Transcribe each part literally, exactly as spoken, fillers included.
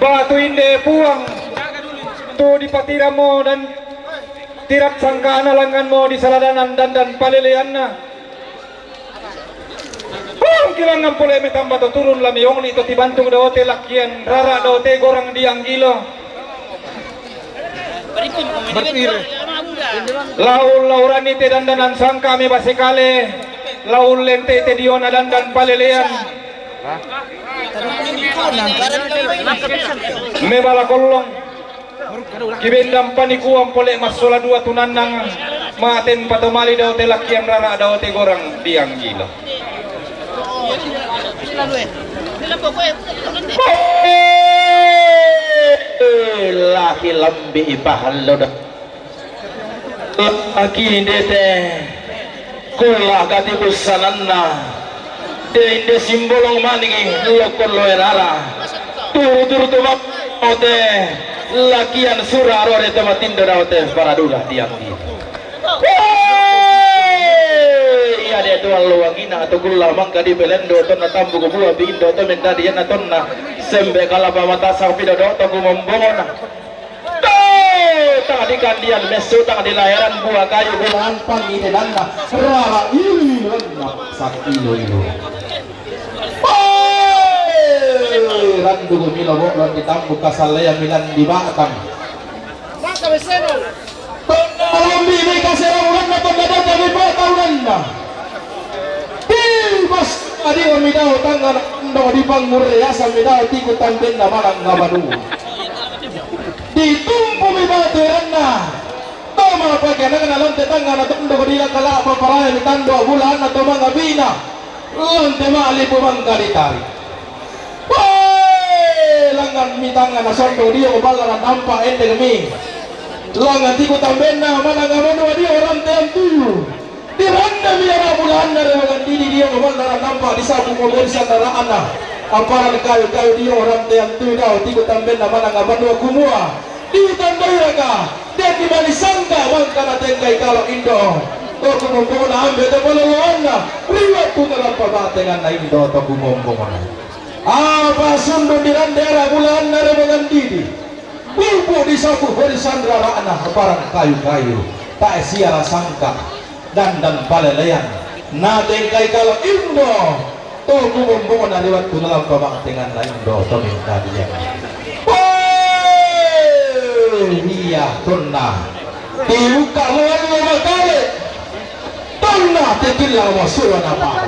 Batu inde puang tu dipatirammo dan tirat sangkana langnganmo di saladanan dandan paleleanna. Puang kilangngan pole metamba to turun lamiongni to tibantung daote lakkian rara daote gorang dianggilo. Laul laurani te dandanan sangka me basekale, laul lente te diona dandan palelean. Me bala kollong. Kibendang panikuan pole massola dua tunannang, maten patomali daote lakkian rara daote gorang dianggilo. Laki lambi ipahallo da. Laki dete. Kulla kati bussananna, de inde simbolong manigi lokkon loe rara. Turu-turu tu ote lakian sura rore to matindo daote paradula diambi. Iya de tuallo wangina to kulla mangka di pelendo tonna tambu kubua bindo to mendadiana tonna sembe kalapa mata sapi dodo to kumombongona. Tadi kandian messu tang di layaran buah kayu bulan pangide danna rara ilu-iluanna sakilo-ilu. Randu gumilo boklo di tambu kasalean milan di batang. Tonna lambi ni kasera ulanna tonna data di batang ulanna. Bas adi midau tangga ndo di pangurre asa midau tiku tambenna manang ngabanu. Ditumpumi batu eranna. Toma pakenanna lonte tangngana tondok dila kalapa paraya mitando bulanna to mangabina. Lonte malipu mangga ditari. Woi, langngan mi tangngana sondo dio balla nampa endek mi. Langngan tiku tambenna manang ngabanu dio rantean tuyu. Dirandami ara bulanna rewangan didi dio mamallara nampa disabu ko borisan ra'ana. Aparan kayu-kayu dio rantean tu dao tiku tambenna manang abanua kumua. Ditandai raka, den dimani sangka mangkana tengkai kalo indo. To kumombongna ambe to paloloanna, riwat ku kalampa batenganna indo to kumombongna. Apa sundun dirande ara bulanna rewangan didi. Bubu disapu borisan rara'na barang kayu-kayu, tae siara sangka, dandan palelean, na tengkai kalo indo, to kumombongna riwat tu dalam pamangtengan na indo, to mingka dia. Woi, iya, tonna, tiuka luar lima kali, tonna, tekilla masura napa.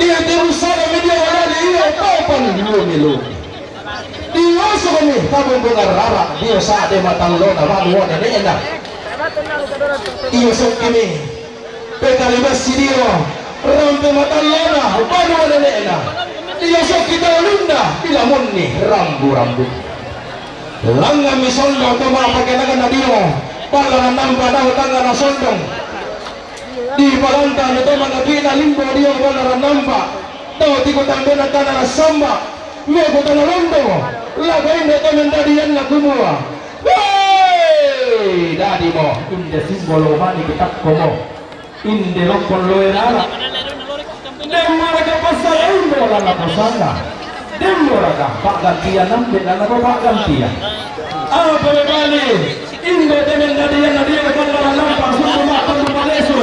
Dia tiusana media wala dia, papan lumi-lumi. Dio sukami tabung bunga rara, dio sade matallona, banua nene'na. Dio sukami, pekali bassi dio, rampe matallona, banua nene'na. Dio sukki taulunna, dilamunni, rambu-rambu. Langngan mi sondo, toma pakenanna dio, pallaran nampa dao tangngana sondong. Di palanta mi to mangapi'na limbo dio balla rannampa. Tau tiku tambena tana rassamba. Meko tana londo. Lako inde to mendadianna kumua. Woi! Dadimo, inde simbolo mani kitakkomo. Inde lokkon loe rara. Demmoraka passala indo lana posanga. Demmoraka pa'gantian ambe lana ko pa'gantian. Apa mebali? Indo temen nadian nadia balla nampa sumbu makan malesu.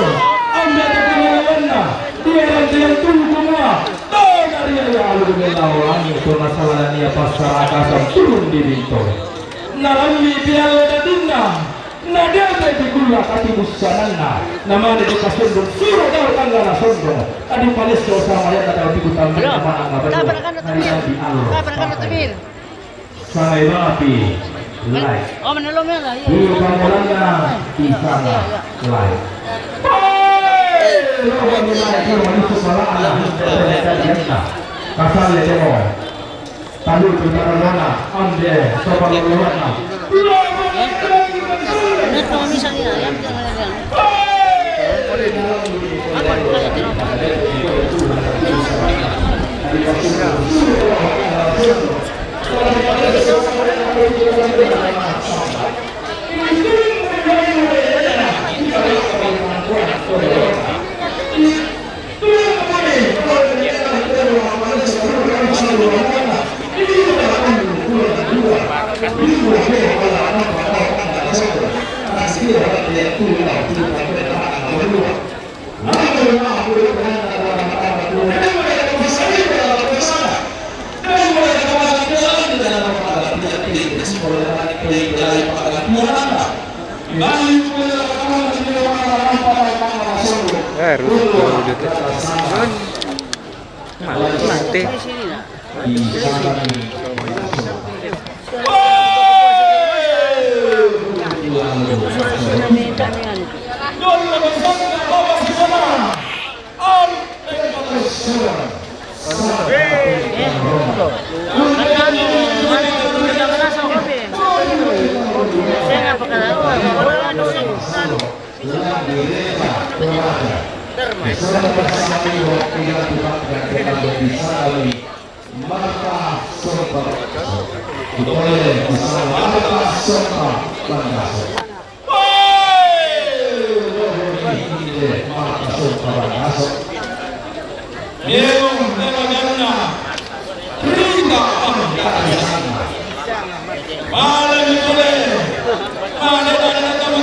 Ambe temen lawanna. Dia rantian tunggu kumua. Tona ria ya alu bella wangi tona salana nia passara kasam turun di bintol. Nalambi pialla datinna. Nadete dikulla kati bussananna, namane dikasundung suro dao tanggana sondong, adi palesso sama yana dao tiku tambe mana angga batu, nari adi allo. Sangai bapi, lai. Iyo pamolanna, di sana, lai. Rohani lai, iyo manusu salana, kasale demo. Talu pertarunganna, ambe sopa loloanna. Eh, rusuh dia. Mati. Marta Sompa Bangkaso. Utole di sana Marta Sompa Bangkaso. Marta Sompa Bangkaso. Eo, ela ganna. Rita Bangkaso. Male ni male. Male ni male.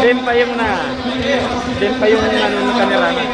Tim payung na. Tim payung na nung kanila na.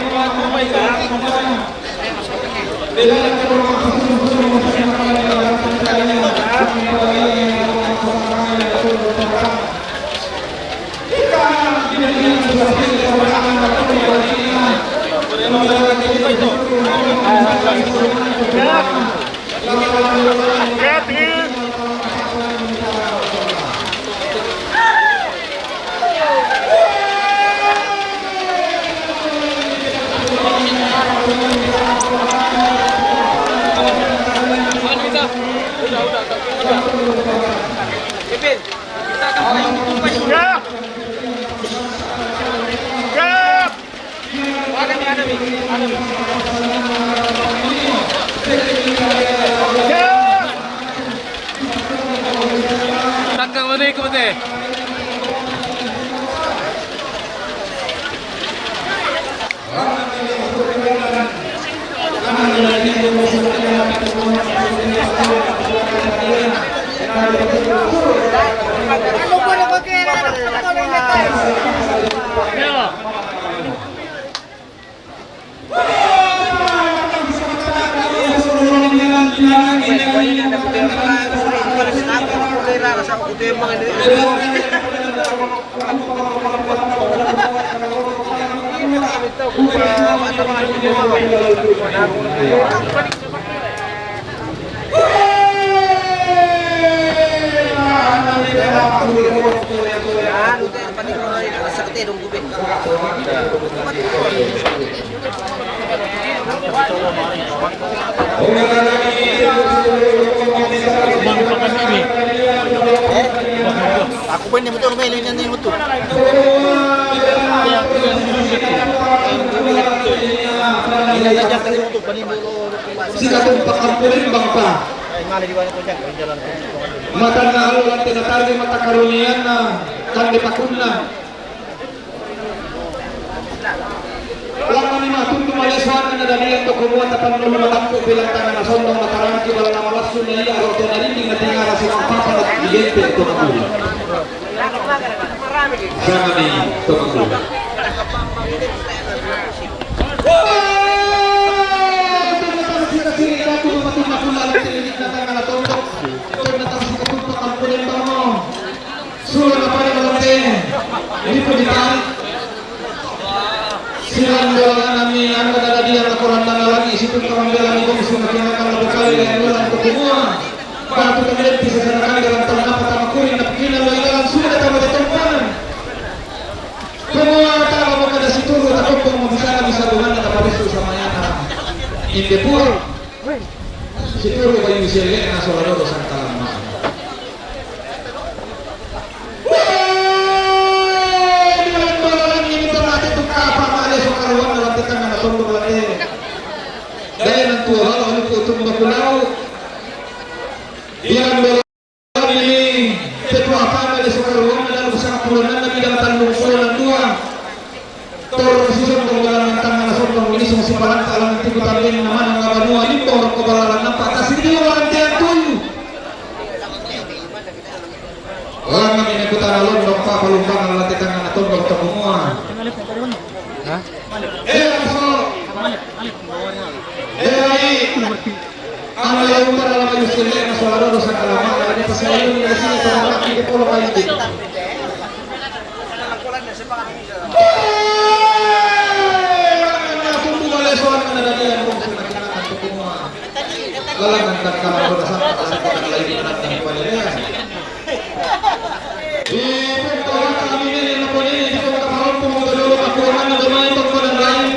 Ipin. Gerak! Gerak! Takang mana ikut teh? Aku pun ni betul, main ini ni betul. Ini saja kali untuk paling dulu. Sikatumpak ampun imbang pa. Mata na alu lante na tarde mata karunian na tande pakunna. Lama ni matundu malesu anna na dadian to kumua tapannu matampu bilang tangan na sondong matarangi bala na malassu na iya ro to na rinding na tingara sumang papa na digempe to makuli. Sangani to makuli. Sura na pada malante. Ini pun ditarik. Silang dolangan nami angka dadadia na korang na lagi situ kamambelan ibu musuh na kinakang na bekali dan dolan ke kumua. Batu tendenti sesana kali dalam tanah apa tama kuring na pikirna lo dalam sudah tama tetompangan. Kumua tama mo kada situru takompong mo bisa na bisa bungan na taparesu sama yana. Inde pur. Situru bayu sele na sola dodo sangkalamma. Wee! Bilang balalan ini terlatih tu kapa male sokaruan dalam tetangga na tondok late. Daya nantua bala oniku tumba kulau. Bilang balalan ini tetua apa male sokaruan dalam sangat puluhan nabi dalam tandung puluhan dua. Torro sisondong balalan tangnga na sondong, inisung sipalanta langan tiku tambeng na manang na banua limbong rokko balalan nampa tasiriwa lantean tuyu. Langan ini kutana londong papalumbangan lante tangnga na tondong to kumua. Hah? Eh, langsung. Eh, ai. Ana la umbara la maju sille na sola dodo sangkalama la ni pasayun ni sini to mati ke polo kayu. Lalangan takkala dodo sangka la ni pada lagi. Di pokok kami ini na poni di pokok parompu dolo kakuangan domai pokok dan lain.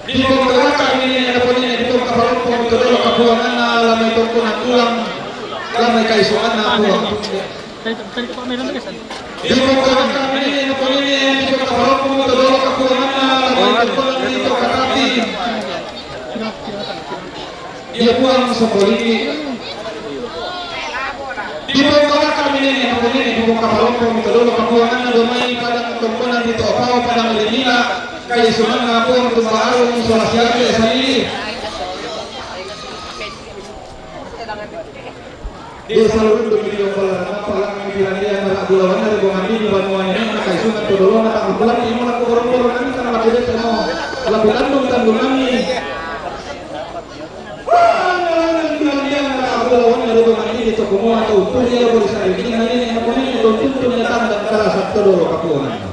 Di pongkawaka mini na poni di pongka parompo to dolo kapuanganna lamai tongko na tulang lamai kaisuanna puang. Di pongkawaka mini na poni di pongka parompo to dolo kapuanganna lamai tongko na di tongka tati. Dia puang sokoliki. Di pongkawaka mini na poni di pongka parompo to dolo kapuanganna domai padang tongko na di topao padang limila. Kai sumanna pun tu baru sola siaga sali. Desa Lurun demi diombal apa lang di landia na rabu lawan dari bongan di banua ini na kai sungan tu dolo na tak bulan di mana ko borom-borom nami tanah laku desa mo laku tandung tandung nami. Wah, di landia na rabu lawan dari bongan di toko mo atau pun dia boleh sari ini nami ini apa ini tuntun tuntun datang dan kerasa tu dolo kapuangan.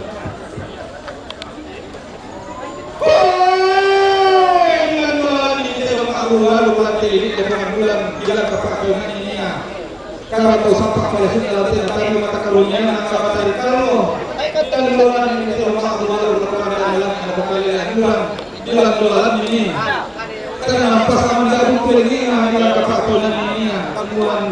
Bulan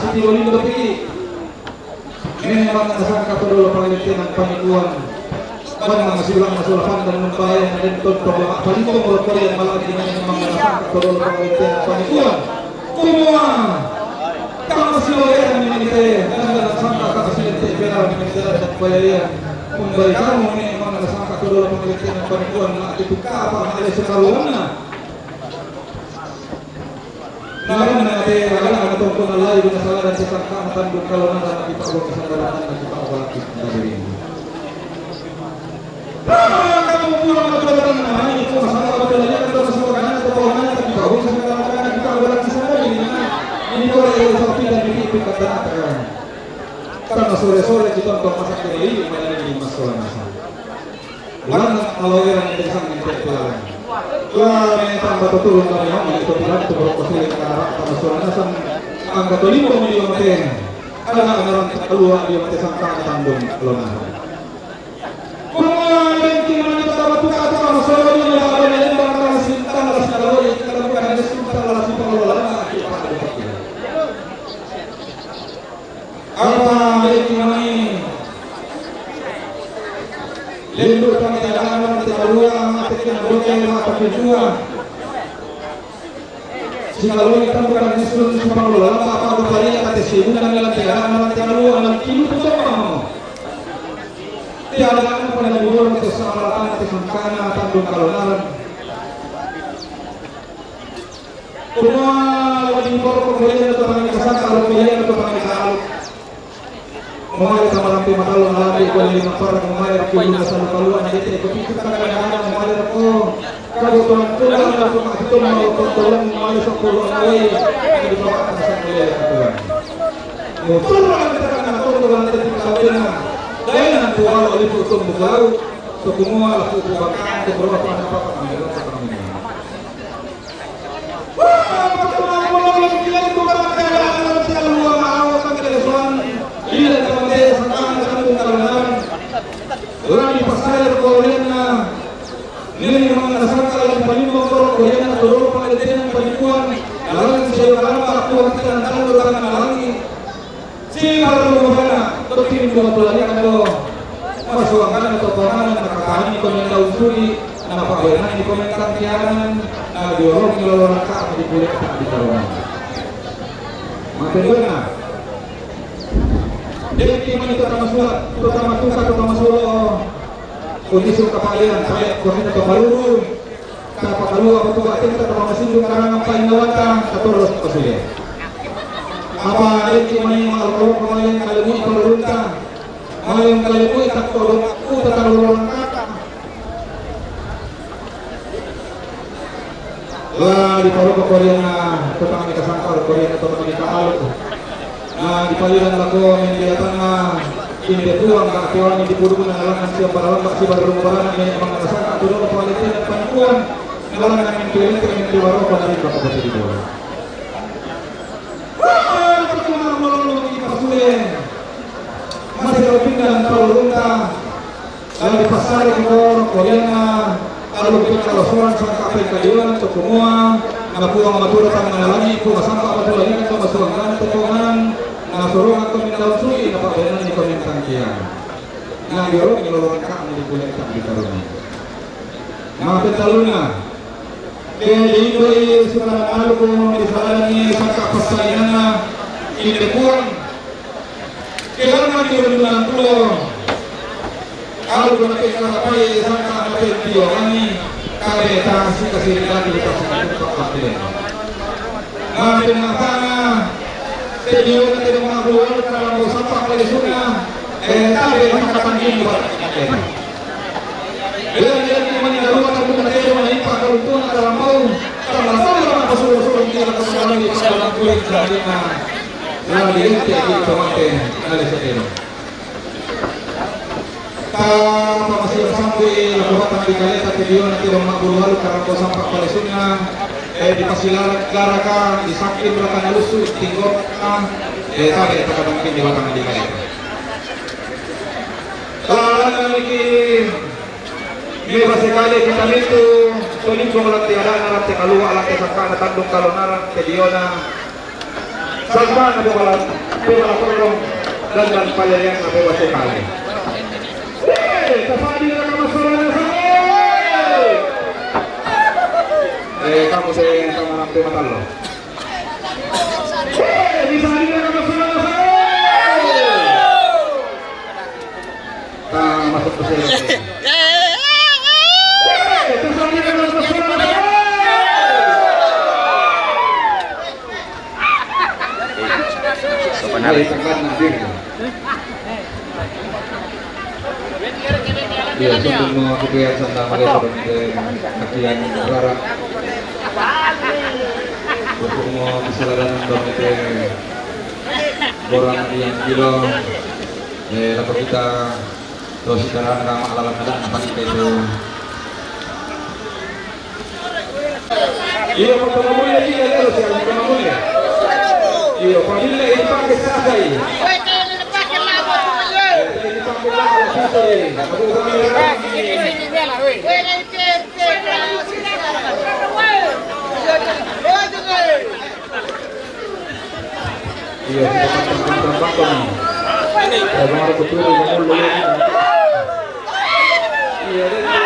Siti Lolindo pi. Memang nasangka to dolo pangalentenan panikuan. Bang mangasulang masulapan dan numpaya dan tonto bapa palimbong rokorian malagi memang nasangka to dolo pangalentenan panikuan. Kumua. Tama siloyan minite, dan nasangka ka silente pera minite dan payaya. Umbari kamu memang nasangka to dolo pangalentenan panikuan na ati tukapa na ale sekaruanna. Naranna te, naranna tongko nalai guna saladan sesangka matandung kalau nara na kita buat kesadaran na kita obat kita diri. Kamu pulang ke dalam nama ini, cuma sama betul aja kan, terus semua kan, atau kalau nanya, tapi tahu, sama kalau kan, kita obat kita diri. Ini kalau yang sapi dan bibi itu kata apa? Karena sore-sore kita untuk masak diri, mana ini masalah masalah. Bulan kalau orang yang bisa minta pulang. Wah, minta batu turun dari yang itu bulan itu berapa sih, karena sama suara nasang angka tuh lima miliar teh. Ada orang keluar dia mati sangka tandung kalau nah. Kemarin kita minta batu kata sama suara dia ada yang lembang sama sintang sama suara dia kita bukan ada sintang sama suara. Apa ini namanya? Lendu kami dalam tiga dua mata kena dua mata kedua. Sikaloi tandukan Yesus supang lola apa apa kali kata sibuk dan dalam tiga mata tiga dua dalam kilu pun sama. Tiada apa yang dibuat ke sama tanah ke sangkana tandung kalonaran. Kumua, wadi poro pemberian atau tangan kasaka, atau pemberian atau tangan kalu. Mamayo tamarampe matalo nalambe ko lima para mamayo ko lima salu kalua na dete ko pitu kaka na mamayo ko. Kabutuhan ko na ko ma ko ma ko tolong mamayo sa ko lo na wai. Di bawah atas ko ya Tuhan. Motor na kita na to ko na dete ko na. Dai na ko wa oli ko to mo ko. So kumua la ko ko baka ko bro ko na pa ko na ko na. Lagi pasal korenna, nini mangasaka lagi palimbo koro korenna toro pangalentenan panikuan, lalang siya karamba kuat kita nang talo tangan nalangi. Sila rumahana, betul dua belas yang ada. Masuk angkana atau panganan, nakakani ko nang daun tuli, napa wenang ko nang tangkianan, na diorong ni lolo raka di kulit tak di corona. Mate benar. Deki mani terutama surat, terutama tuka, terutama solo. Kondisi kapalian, saya kondisi terbaru. Tapa kalua batu batin tapa masindung karangan painawata tatoros pasule. Apa lagi main maloro main kalemu perunta. Main kalemu takko aku tatarong kata. La di paro ko Korea na, to kami kasangkar Korea na to kami ka alu. Na di paliran lako yang dia tengah. Inde Puang, ka' kewangi dipudukna ngalangan siang paralamba' sibawa rung barana, me' mangngasaka' tudong pangalitena panipuan, ngalangan mintu-mintu mintu baroko narika pagati di bola. Wah, perkara malolo di Pasule. Masih kalau pinggang kalau lunta. Lalu pasare ko koro koriana, lalu kita kalosuan sangka' pengkadiuan to kumua, na Puang Matura Tangana Langi', Puang Sampa' Matura Langi' to masuang gana to tongan, na sorong to mindaun sui, na pa'benani to mintangkian. Na diorong lolong ka'mu di kulit tak dikaruni. Na pentaluna, ke diindoi sukaran aluku di salangi sangka' passainanna, inde Puang, Kedalam di renungan pulo, alu guna pekarapai sangka' na pentiwangi, kabeta si kasirigati di pasang tempat pakilen. Mampin matana, tediona tedong ma'bulu alu karambau sampa' palisuna, eh, tabe makatanggini barat. Dengan dengan di mani darua tabu na tedong na impa karuntuan karambau, sama-sama ma'pasuro-suro kira kasalangi pada kulit jadina. Na diente' ki' to mate, na dise'eno. Ta pamasiyo sambu'i lako batang di kaleta tediona tedong ma'bulu alu karambau sampa' palisunna, eh, dipasilaraka, disakkin raka nalussu, tinggorna, eh, tabe' pakadangkin di batang di kaleta. Talanna niki meba sekali kita mintu, tolimbong lante ada'na, lante kalua', lante sangka'na, tandung kalonaran, tediona, Salbana pemala, pemala tolong dan, dan palerian na pemala sekali. Weh, tasadi na kamasarana sa. Eh, kamu saya sama nampe matallo. Weh, tasadi na kamasarana sa. Nah, masuk ke sini. Iya, sebelum mau kemudian sama mereka berhenti latihan rara. Untuk mau bisa ladan berhenti borang yang kilo. Eh, lako kita to sikarana ma'lalan-lalan na pake itu. Iyo, pagpamamulia kita lelo siya, pagpamamulia. Iyo, pamilya ini pake sa asay. Ini pake sa asay. Iya, kita tambah-tambah ni. Ya, baru betul, betul, betul. Iya, dia.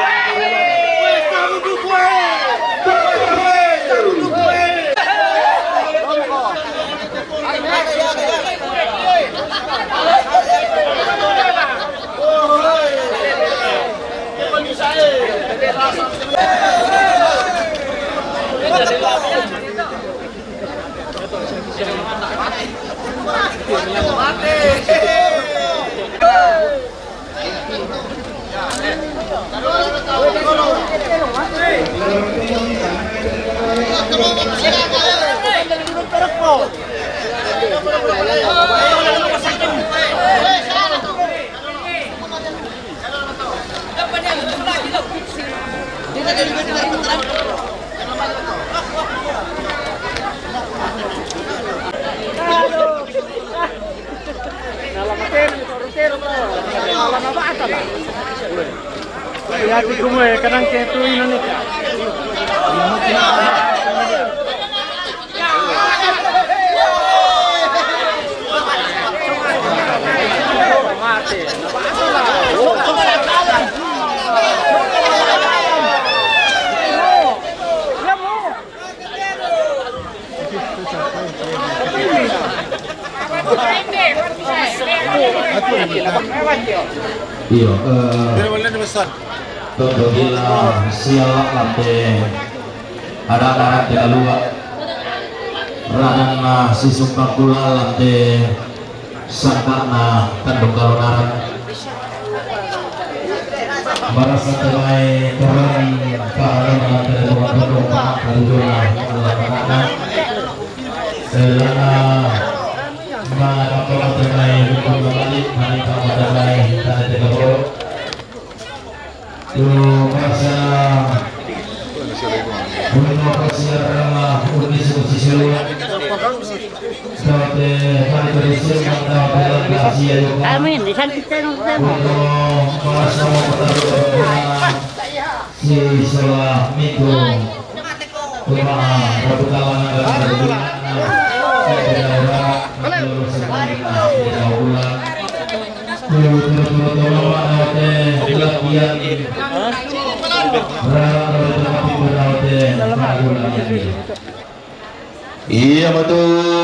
Ya, di rumah ya, kadang kayak tuh Indonesia. Iyo, eh, Toto gila siala lante. Ada-ada rante kalua. Radanna sisung pakula lante sangka'na tandung kalonaran. Barasa te mai terang parangan lante dengan tandung pakula. Lana mana kapala te mai hukum balik, mana Tama-tamai, tanda tega boro. Lu merasa, lu merasa rama, undi suku sisulu. Dapat, eh, mari beri simbang, dapat dalam kasih, ayo, Pak. Amin. Di sana kita nonton. Untuk merasa mau bertemu dengan si Sola Minggu. Cuma, Rabu Talangan dan Rabu Bulan. Saya tidak berharap, kalau semuanya tidak bulan. Iya, matu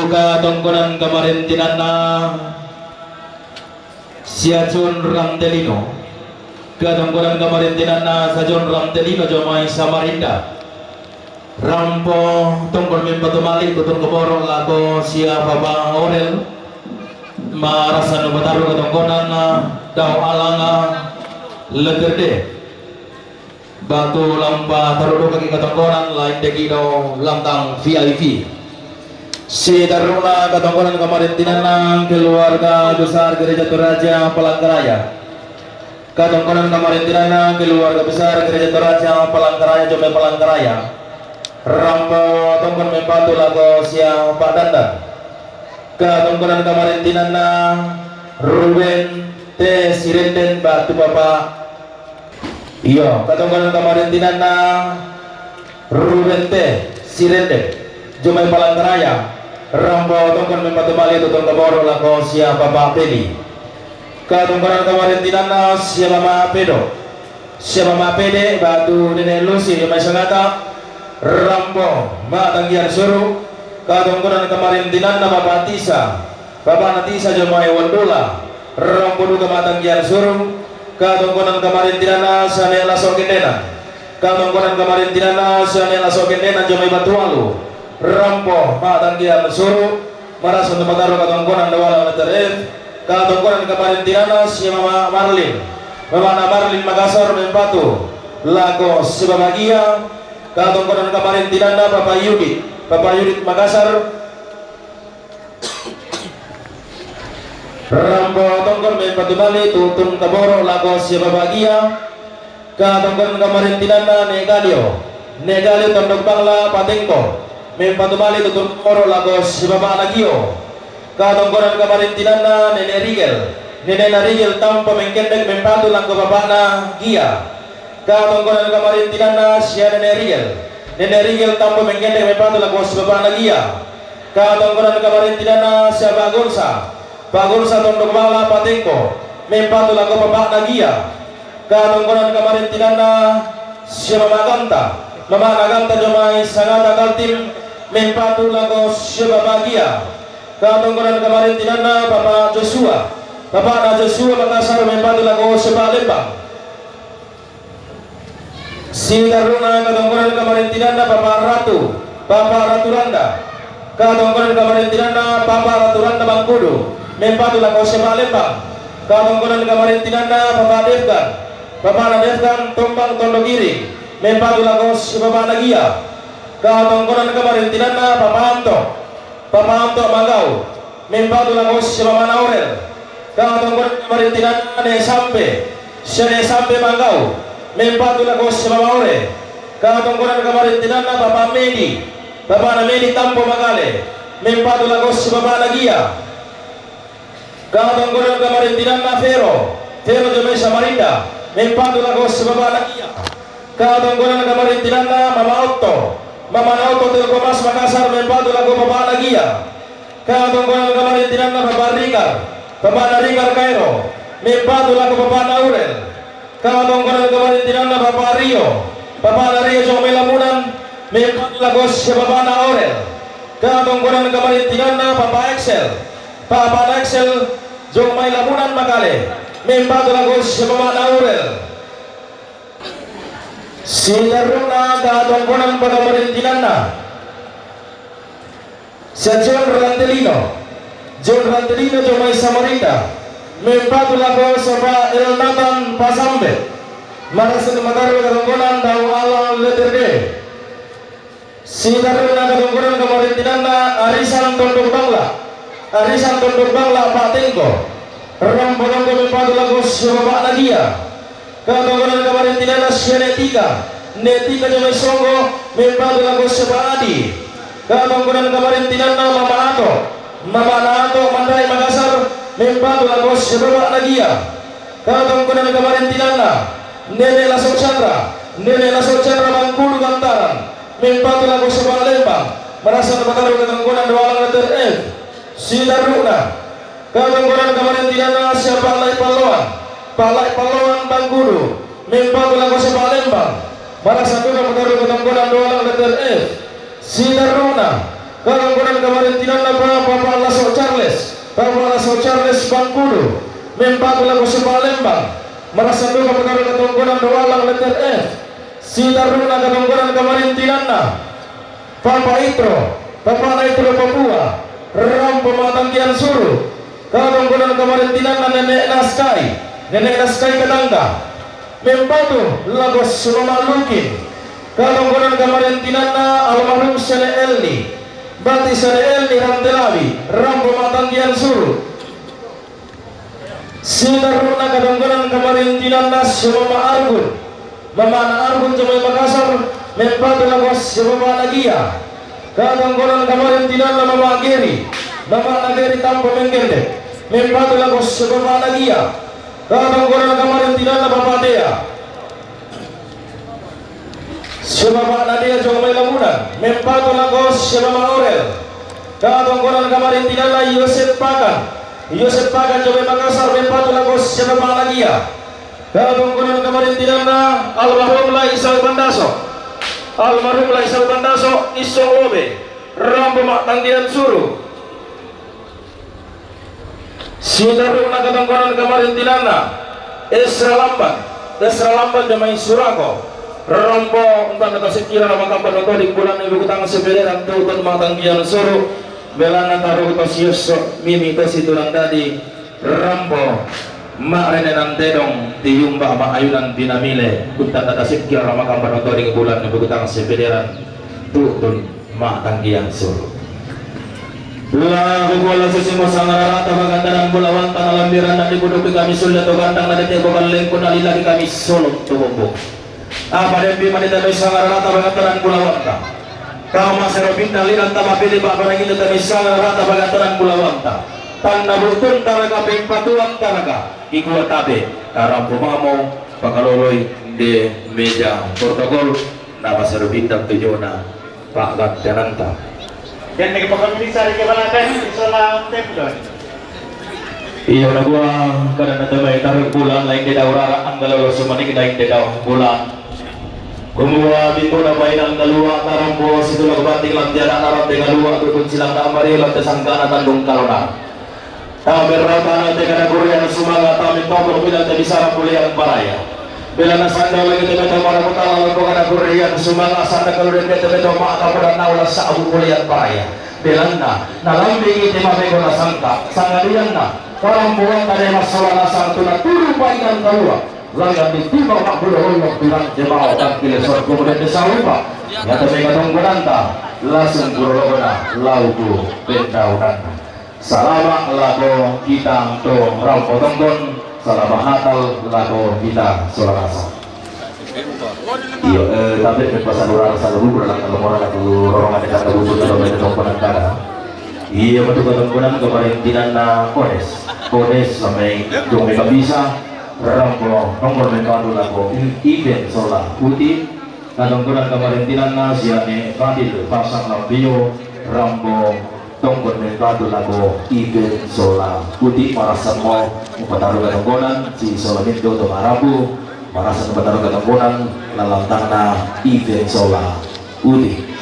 katongkonan kamarintinanna Sia John Rantelino. Katongkonan kamarintinanna Sia John Rantelino, jomai Samarinda. Rampo tongkon mempatu mali tutun kaboro lako sia Papa Orel. Marasa numataru katongkonan dao alanga leterde. Batu lampa taru duka ki katongkonan lain deki do lantang V I P. Sitaruna katongkonan kamarintinanna keluarga besar Gereja Toraja Palangkaraya. Katongkonan kamarintinanna keluarga besar Gereja Toraja Palangkaraya, jomai Palangkaraya. Rampo tongkon mempatu lako sia Pak Dandan. Katongkonan kamarintinanna Ruben T Sirenden batu Papa. Iyo, katongkonan kamarintinanna Ruben T Sirenden, jomai Palangkaraya. Rampo tongkon mempatu mali tutun kaboro lako sia Papa Pedi. Katongkonan kamarintinanna sia Mama Pedo. Sia Mama Pede batu Nene Lusi, jomai Sangata. Rampo ma tanggian suru. Katongkonan kamarintinanna Papa Tisa. Papa na Tisa, jomai Wandula. Rampo duka ma tanggian suru. Katongkonan kamarintinanna sia Ne Laso Kendena. Katongkonan kamarintinanna sia Ne Laso Kendena, jomai Batualu. Rampo ma tanggian suru. Marasa numataru katongkonan dao alanga leterde. Katongkonan kamarintinanna sia Mama Marlin. Mamana Marlin Makassar mempatu lako sia Papa Gia. Katongkonan kamarintinanna Papa Yudit. Papa Yudit Makassar. Rampo tongkon mempatu mali tutun kaboro lako sia Papa Gia. Katongkonan kamarintinanna Ne Galio. Ne Galio Tondok Bangla Patengko. Mempatu mali tutun kaboro lako sia Papa na Gio. Katongkonan kamarintinanna Nene Rigel. Nenena Rigel Tampo Mengkendek mempatu lako Papa na Gia. Katongkonan kamarintinanna sia Nene Rigel. Nene Rigel Tampo Mengkendek mempatu lako sia Papa na Gia. Katongkonan kamarintinanna sia Pak Gonsa. Pak Gonsa Tondok Bangla Patengko. Mempatu lako Papa na Gia. Katongkonan kamarintinanna sia Mama Ganta. Mama na Ganta, jomai Sangata Kaltim, mempatu lako sia Papa Gia. Katongkonan kamarintinanna Papa Joshua. Papa na Joshua Makassar mempatu lako sia Papa Lembang. Sitaruna katongkonan kamarintinanna Papa Ratu, Papa Ratu Randa. Katongkonan kamarintinanna Papa Ratu Randa Bangkudu, mempatu lako sia Papa Lembang. Katongkonan kamarintinanna Papa Defkan, Papa na Defkan Tombang Tondok Iri, mempatu lako sia Papa na Gia. Katongkonan kamarintinanna Papa Anto, Papa Anto Manggau, mempatu lako sia Mama na Orel. Katongkonan kamarintinanna Ne Sampe, sia Ne Sampe Manggau, mempatu lako sia Mama Ore. Katongkonan kamarintinanna Papa Medi, Papa na Medi Tampo Makale, mempatu lako sia Papa na Gia. Katongkonan kamarintinanna Fero, Fero jomai Samarinda, mempatu lako sia Papa na Gia. Katongkonan kamarintinanna Mama Otto, Mama na Otto Telko Mas Makassar, mempatu lako Papa na Gia. Katongkonan kamarintinanna Papa Rikar, Papa na Rikar Kairo, mempatu lako Papa na Urel. Katongkonan kamarintinanna Papa Rio, Papa na Rio jomai Lamunan, mempatu lako sia Papa na Orel. Katongkonan kamarintinanna Papa Excel, Papa na Excel jomai Lamunan Makale, mempatu lako sia Papa na Urel. Sitaruna katongkonan kamarintinanna sia John Rantelino. John Rantelino jomai Samarinda, mempatu lako sia Papa Elnatan Pasambe. Marasa numataru katongkonan dao alanga leterde. Sitaruna katongkonan kamarintinanna arisan Tondok Bangla. Arisan Tondok Bangla Patengko. Rampo Tonggo mempatu lako si bapa'na Gia. Katongkonan kamarintinanna si Ne'e Tika. Ne'e Tika jomai Songgo mempatu lako si bapa'na Adi. Katongkonan kamarintinanna Mama Ato. Mamana Ato Mandai Makassar mempatu lako si bapa'na Gia. Katongkonan kamarintinanna Nene' Laso Chandra. Nene' Laso Chandra Bangkulu Bantaran mempatu lako si bapa' Lembang. Marasa napataru katongkonan doalang letter F. Sitarru'na katongkonan kamarintinanna si bapa' Lai Palloan. Bapa' Lai Palloan Bangkulu mempatu lako si bapa' Lembang. Marasa duka napataru katongkonan doalang letter F. Sitarru'na katongkonan kamarintinanna bapa' Laso Charles. Bapa' Laso Charles Bangkulu mempatu lako si bapa' Lembang. Marasa duka napataru katongkonan doalang letter F. Sitarru'na katongkonan kamarintinanna Papa Itro, Papa Itro Papua, rampo ma'tangkian suru. Katongkonan kamarintinanna Nene' Naskai, Nene' Naskai Katangga mempatu lako si mama Lukin. Katongkonan kamarintinanna almarhum si Nene' Elni, berarti si Nene' Elni Rantelawi, rampo ma'tangkian suru. Sitarru'na katongkonan kamarintinanna si mama Argun. Mamana Argun jomai Makassar mempatu lako si bapa'na Gia. Katongkonan kamarintinanna mama Geri. Mamana Geri Tampo Menggende mempatu lako si bapa'na Gia. Katongkonan kamarintinanna bapa' Dea. Si bapa'na Dea jomai Lamunan mempatu lako si mama Orel. Katongkonan kamarintinanna Yosep Pakan. Yosep Pakan jomai Makassar mempatu lako si bapa'na Gia. Katongkonan kamarintinanna almarhum Lai Isau Bandaso. Almarhum Lai Isau Bandaso, Isong Lobe, rampo ma'tangkian suru. Sitarru'na katongkonan kamarintinanna Esra Lamban, Esra Lamban jomai Surako, rampo unta' natasekkira la makamban otoding bulan ibu kutang sepederan tu'tun ma'tangkian suru. Belanna taru to si esso, mimi to si tulang dadi, rampo ma'rene nan tedong, tiyumba ma'ayunan pinamile, unta' natasekkira la makamban otoding bulan ibu kutang sepederan tu'tun ma'tangkian suru. La kukua la susi mo sangararata bagantanan bulawanta na lambiran na dibuduki kami sulle to gandang na dete bokallengku na lilaki kami solong to bombong. Apa dempi manita mai sangararata bagantanan bulawanta. Kau masero pinna linan tama pili pa barang itu kami sangararata bagantanan bulawanta. Tanna butun taraga pempatuan taraga. Ikua tabe, karampo mamo, pakaloloi de meja protokol, na masero pinna tujona. Pa'gantenanta. Denne ke pokok bisa ri kebalakan, isola tendon. Iya, nakua, kada natamai tarik bulan, lain de daurara, anggalo lo sumanik, lain de daur bulan. Kumua, bimbo na bainang kalua, tarampo, situla kebatik, lantiana, narante kalua, tukun silang, namari, lante sangkana, tandung kalona. Taberrata na te kada kurian sumanga, tamin toko bila te bisara kulian paraya. Bila na sanda lagi te beto mara kutala loko kada kurian sumanga, sanda kalu de te beto mata pada naula sabu kulian paraya. Belanna, na lambi ite mabego na sangka, sangalianna, orang buat tade masola na sangtu na turu painan kalua. Langan di tiba mak bulo olok bilang jemaah dan kile sorgo kemudian desa lupa. Nyata mega tonggonanta, langsung bulo lokona, lauku pendaunanna. Salama' lako kita to rampo tonggon, salama' Natal lako kita sola nasang. Iyo, eh, tapi me pasalura saluhur dalam kalomora laku rorongan dekat kabusu kalau me tongkonan kada. Iyo, matu katongkonan kamarintinanna Ones. Ones sampai dong me kabisa rampo tonggon me kadu lako Iben sola Uti. Katongkonan kamarintinanna si Ane Fadil pasang lampio rampo tonggon mempatu lako Iben sola Uti. Marasa mo mupataru katongkonan si sola mindo to marabu, marasa mupataru katongkonan lalantangna Iben sola Uti.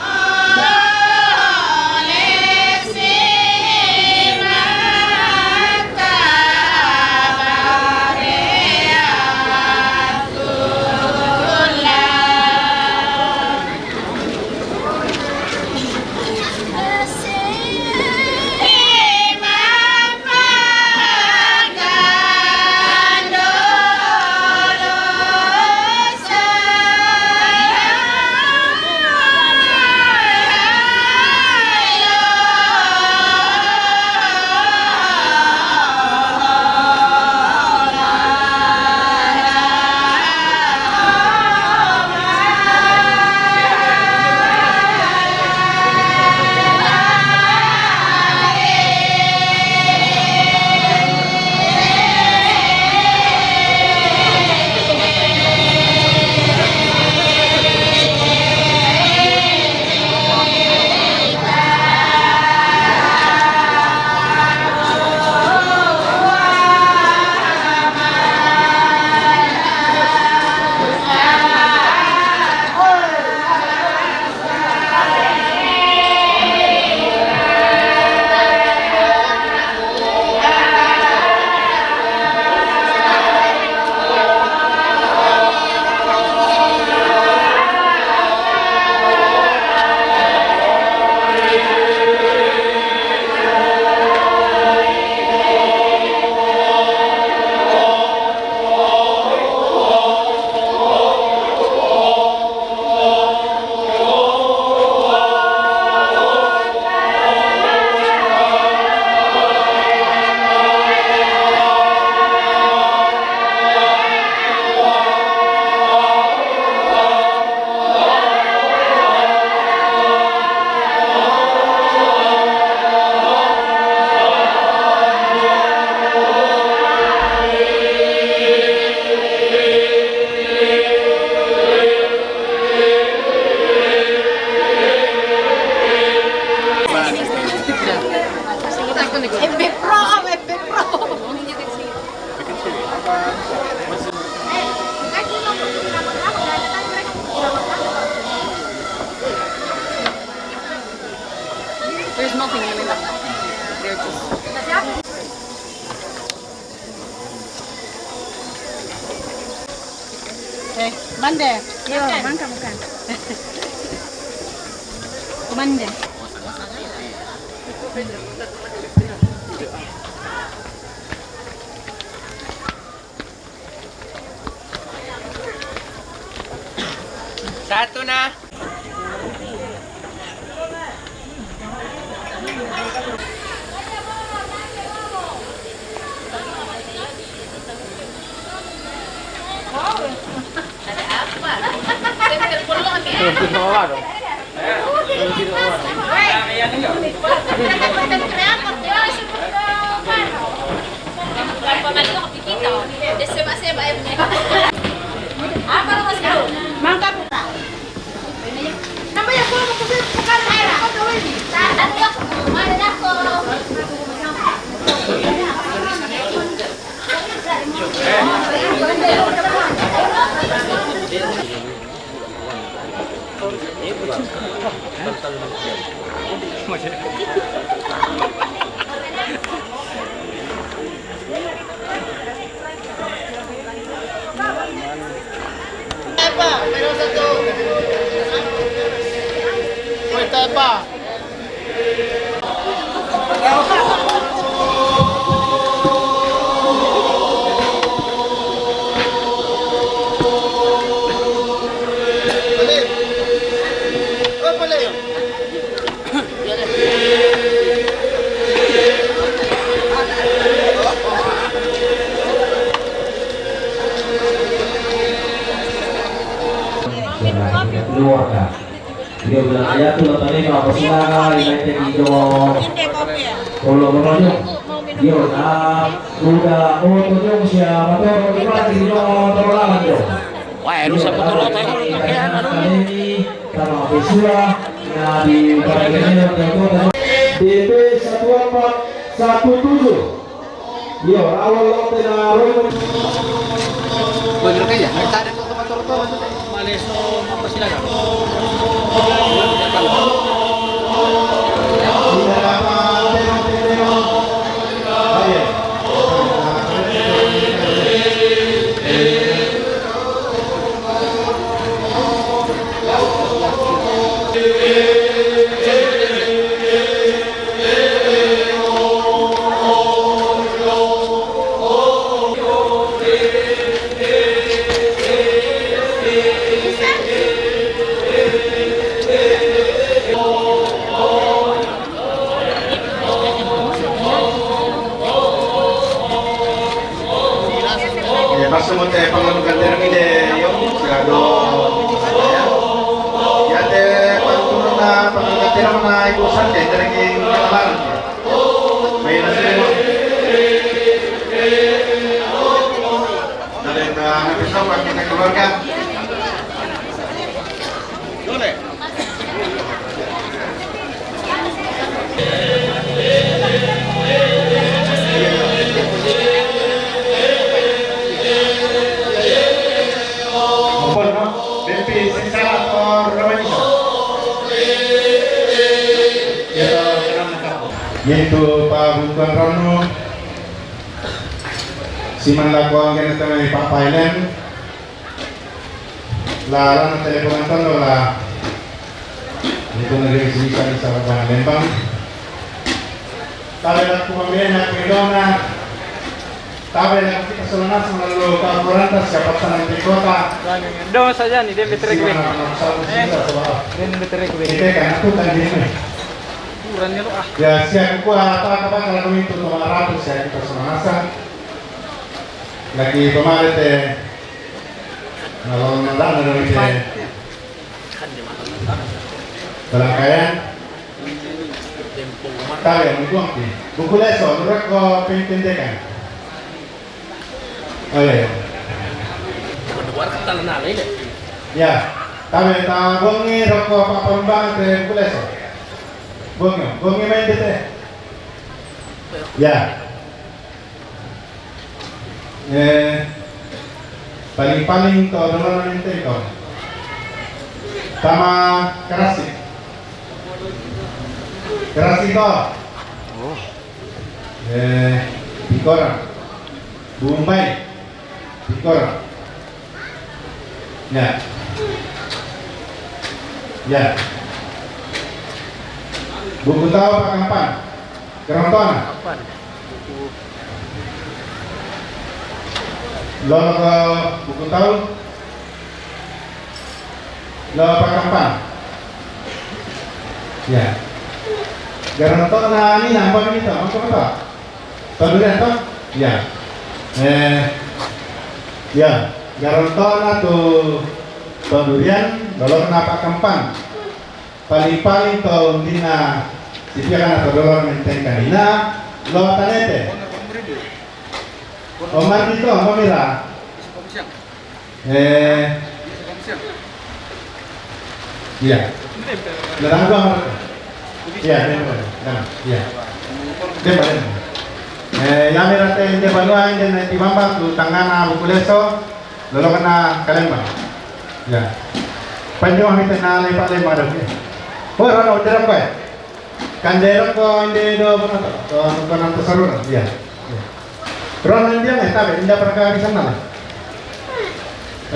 Eh, mande. Yo, mangka bukan. Mande. Satu na. Mangka. Epa, pero satu. Kuesta Epa. Keluarga. Dio bilang ayah tu la tanai ka pasinanga, ina te ki jo. Kolo kolo jo. Dio na kuda oto jo sia matoro di pati jo toro lawan jo. Wah, rusa potoro taro pakai anu. Tanai sama pesua na di pati jo. D P satu empat satu tujuh. Yo, awal lote na Roy. Boleh rekam ya? Kita ada foto motor tuh. Maleso, apa silakan? Eh, paso mo te pangalukan te rami de yo, sigado. Ya te pangalukan te rami na ibu sante, te rami na baru. May na sila mo. Dale, na, na, na, na, na, na, na, na, na, na, Opo, no? Bempi, sing salah, opo, Romanisa? Yaitu, Pak Buntuan Rono, siman lakuan kena tengah Pak Pailen, La rana teleponan tondo la. Itu negeri sini kami sama dengan Lembang. Tabe la kumamena kuidona. Tabe la kita solana sama lalu kapurantas siapa sana di kota. Dong saja nih, dia betrek. Dia betrek. Kita kan aku kan di sini. Ukurannya lo ah. Ya, siap kuat apa-apa kalau itu nomor ratus ya kita solana. Lagi pemare te. Kalau nanda dari te. Balangkayan. Tabe, mukuang ti. Buku leso, nurut ko penting dekan. Oh iya, iya. Ya, tabe ta bongi roko apa pembang te buku leso. Bongi, bongi main dete. Ya. Eh, paling-paling to dolo na nente ko. Tama karasi. Kerasi to. Eh, Bukutau. Bumbai. Bukutau. Ya. Ya. Bukutau Pak Kampan. Kerontona. Lolo ke Bukutau. Lolo Pak Kampan. Ya. Kerontona ni nambah ni to, apa to? Tondurian to? Ya. Eh, ya. Kerontona tu Tondurian, lolo kena Pak Kampan. Paling-paling to undina sipiakan atau dolar menteng kanina, lo Tanete. Omar Dito, Omar Mira. Eh, iya. Larang dua Omar. Iya, dia boleh. Nah, iya. Dia boleh. Eh, yang Mira te, dia banua, dia nanti bamba tu tangana Bukuleso. Lolo kena Kalembang. Ya. Panjang kita na lepa Palembang dah. Oh, rano udah apa? Kandero ko inde do bono to, to, to nan to sarura. Iya. Iya. Rona india me tabe india para ka bisa nala.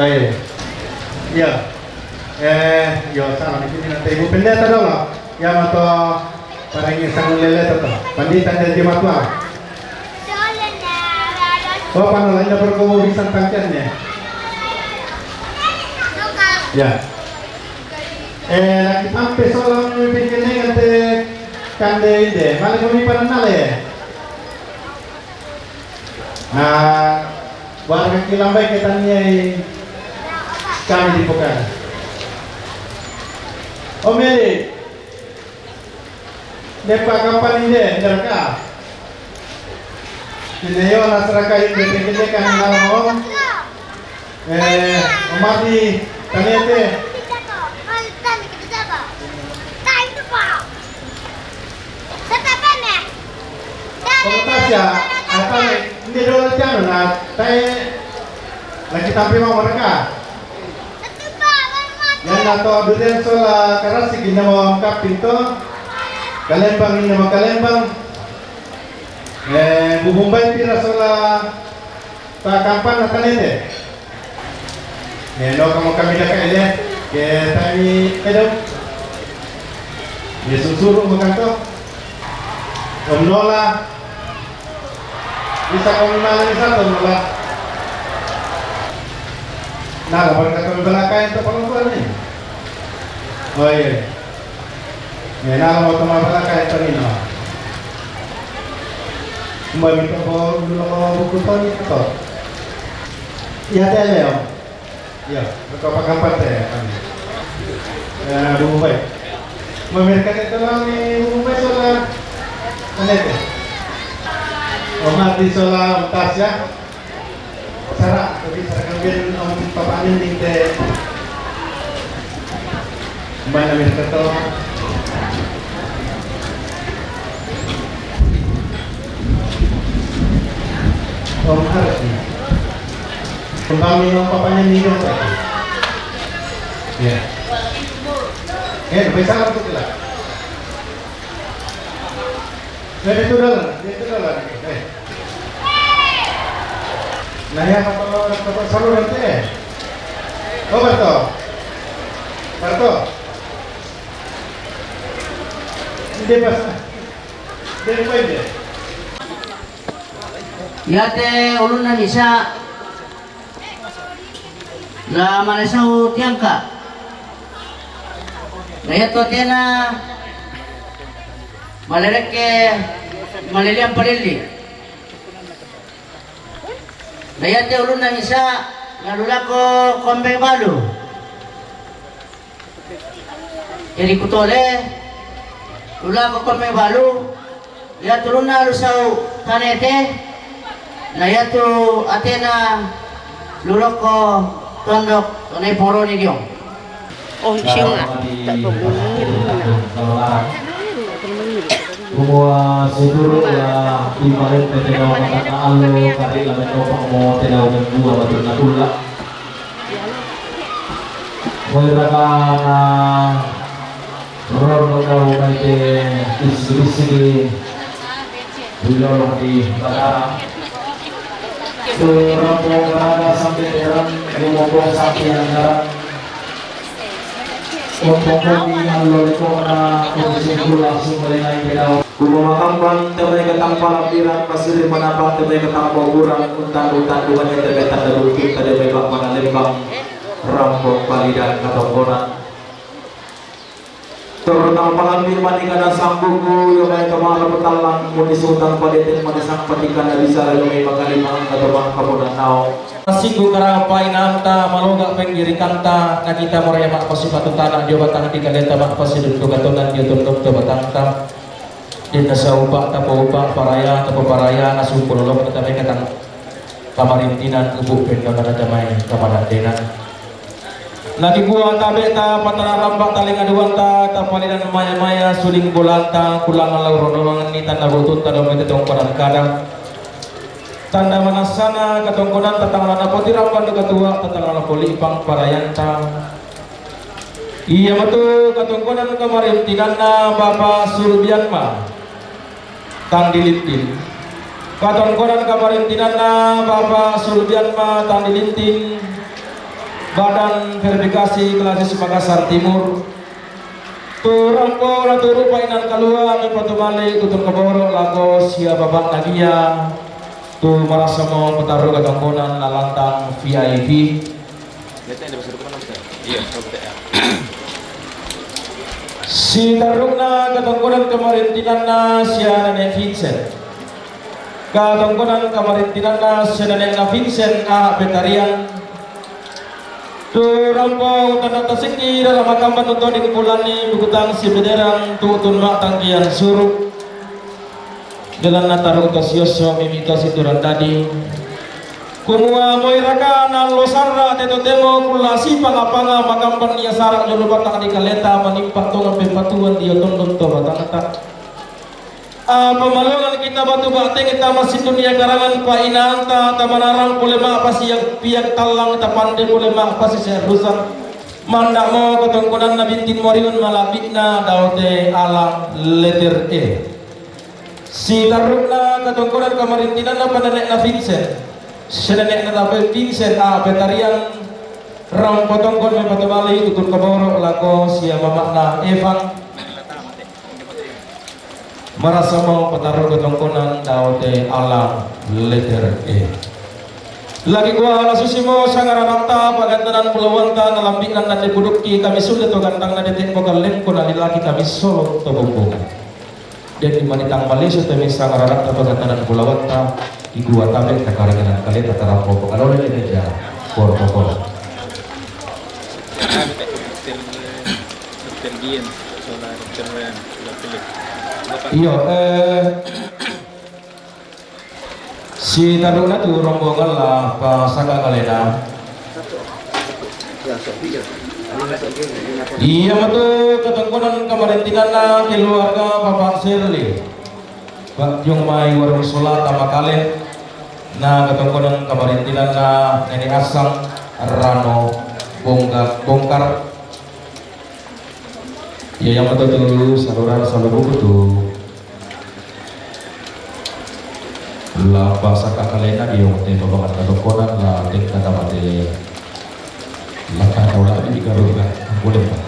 Ayo. Iya. Eh, yo salah di sini nanti Ibu Pendeta dulu. Ya mato para ini sangu lele to. Pandita dan jematua. Wah, pano lain dapur komo bisa tangkian ya. Ya. Eh, lagi sampai solang pinggir dengan te kande inde. Malah kami pada nale. Nah, buat kaki lambai kita ni kami di Pokana. Om Eli. Depa kapal inde, ndaraka. Ine yo nasraka inde tekete kan nalamo. Eh, omati tanete. Komutas ya, apa inde dola tiano na, tai lagi tampi mau mereka. Yang nato durian sola karasi gina mo kapinto. Kalembang gina mo kalembang. Eh, bubumbai pira sola ta kampan na tanete. Eh, no kamo kami daka ele. Ke tani edo. Ye susuru makanto. Om nola. Bisa kami malam bisa tu malah. Nah, lawan kata belakang itu perempuan ni. Oh iya. Ya, nah, mau teman belakang itu ni, no. Kembali ke bawah dulu, mau buku tadi itu. Ya, tele, Om. Iya, betul apa kampar teh, kami. Ya, Bung Ubay. Mamirkan itu lah ni Bung Ubay sola. Mana itu? Omar di sola utas ya. Sara, tapi sara kambing om papanin di te. Mana mirka to? Om harus ni. Kembang minum papanya minum. Ya. Eh, lebih salah tu lah. Eh, dia tu dah lah. Dia tu dah lah. Eh. Nah, ya, apa orang tempat selalu nanti, eh? Oh, Barto. Barto. Dia pas. Dia main dia. Iate ulunna misa la malesau tiangka. Na iatu atena malerekke maleliang palilli. Na iate ulunna misa la lulako kombe balu. Jadi kutole, lulako kombe balu, iatu ulunna lusau tanete, na iatu atena luloko tondok tonai poroni diong. Oh, siung ah. Tak bangun. Kumua suduru la di maren pete kau kata allo kari la meko pamo tenau mengua batul nakulla. Moira kana Rondo kau mai te bisi-bisi di Wilolo di Batara. Turun kau berada sampai terang, ngomong sampai yang terang. Untuk kau di Allo Lekona, untuk simpul langsung mulai naik ke daun. Kumamakamban te mai katampala biran, pasiri manapang te mai katampa ukuran, untan-untan duanya te mai tanda runtun, tanda mai bak mana lembang, rampok palidan katongkonan. Terutama palambi mani kana sambuku, yo mai kamala petalang, muni sultan padetek mani sang patikana bisa lalu mai makalimang, katomang kamodan nao. Singgu karapai nanta, maloga penggirikanta, na kita moria mak pasipatu tanah, dio batang di kaleta mak pasidun tu katonan, dio tunduk tu batangta. Dinna saupa tapo upa, paraya tapo paraya, na sumpulolok kita mai katang kamarintinan, ubu pendona na damai kamadandenan. Lagi gua tabe ta patara rampak talinga duanta, tapalinan maya-maya suling bolanta, kulang lau rondongan ni tanda butun tanda mete tongkonan kadang. Tanda manasana katongkonan tatangana poti rampan katua, tatangana polipang parayanta. Iya matu katongkonan kamarintinanna Bapa Surbianma Tang Dilintin. Katongkonan kamarintinanna Bapa Surbianma Tang Dilintin, Badan Verifikasi Klasis Makassar Timur. Tu rampo na tu rupa inan kalua, mi patumali tutun kaboro lako sia bapak nagia. Tu marasa mo pataru katongkonan na lantang V I P. Iya, iya. Si tarukna katongkonan kamarintinanna sia Nenek Vincent. Katongkonan kamarintinanna sia Nenekna Vincent, ah, Betarian. Tu rampo tanda tasiki dalam makamban untuk dikumpulani bukutang si bederang tutun mak tangkian suruk. Jalan nataru to sioso mimi to situran dadi. Kumua moi raka nan lo sarra te totemo kulla sipanga-panga makampan ia sarak jolo batang di kaleta manimpa tongan pepatuan dia tondon to batangta. Apa malongan kita batu bateng kita masih dunia karangan pa inanta tamanarang pole ma pasi yang piak talang tapande pole ma pasi serusan. Mandak mo katongkonan na bintin moriun malabitna daote alang letter E. Si tarukna katongkonan kamarintinanna pa Nenekna Vincent. Si Nenekna Vincent, ah, Betarian, rong potongkon me patumali tutun kaboro lako sia mamakna Evan. Marasa mo pataru katongkonan daote alang letter E. Lagi gua ala susi mo sangararakta pagantanan pulawanta na lambinan na dipudukki kami sudah to gantang na detek mo kalengko na dilaki kami solo to bumbung. Jadi manitang Malaysia temi sangararakta pagantanan pulawanta, igua tabe takaringanan kaleta tarampo pangalole ni meja, protokol. Iyo, eh, si taruna tu rombongan la pasaka kalena. Iya matu katongkonan kamarintinanna keluarga Bapak Sirli. Pak Jung mai warung sola tamakale. Na katongkonan kamarintinanna Nenek Asang Rano bongkar bongkar. Iya yang matu tu saluran salubuku tu. La pasaka kalena di te babangan katongkonan la tek kata mate. La kata ulah di karuga. Boleh, Pak.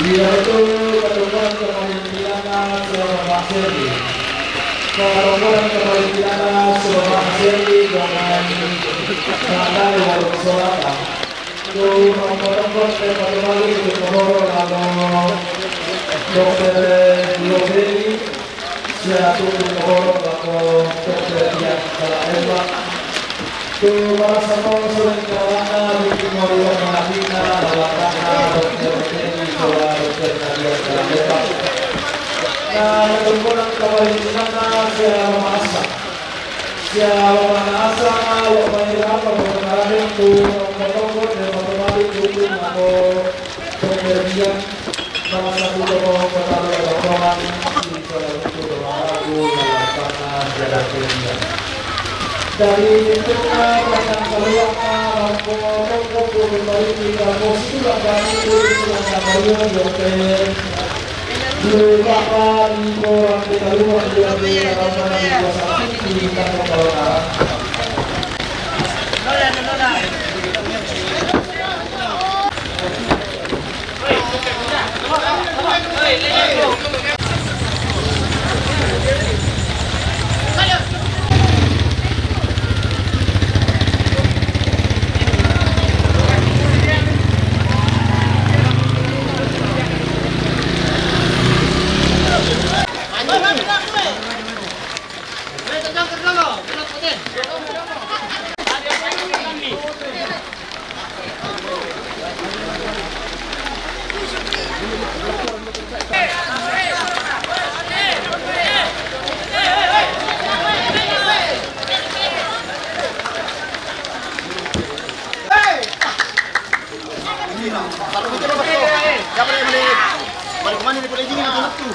Iya betul, katongkonan kamarintinanna Bapak Serdi. Katongkonan kamarintinanna Bapak Serdi, jangan sampai warung selatan. Tuh, katongkonan kamarintinanna Bapak Serdi, jangan dokter Lobeli, sia tutu kohoro lako dokter Dian Kalaemba. Tu marasa mo suling kawana, bikin moriwa manapina, dalam Keturunan kepala istana siapa masa? Siapa masa? Lo mai apa? Lo mai apa? Lo mai apa? Lo mai apa? Lo mai apa? Lo mai apa? Pemberhentian salah satu tokoh kota Pekalongan, salah satu tokoh aku dalam tanah jalan India. Dari pintunya datang keluar, lampu toko pun balik di kampus itu, langkah itu, langkah baru, dokter. Dua bapak di orang di kaluar, di orang di kaluar, di kuasa di kampung Kalongan. Kalau kita dapat tu, siapa yang boleh? Balik ke mana dia boleh izin tu?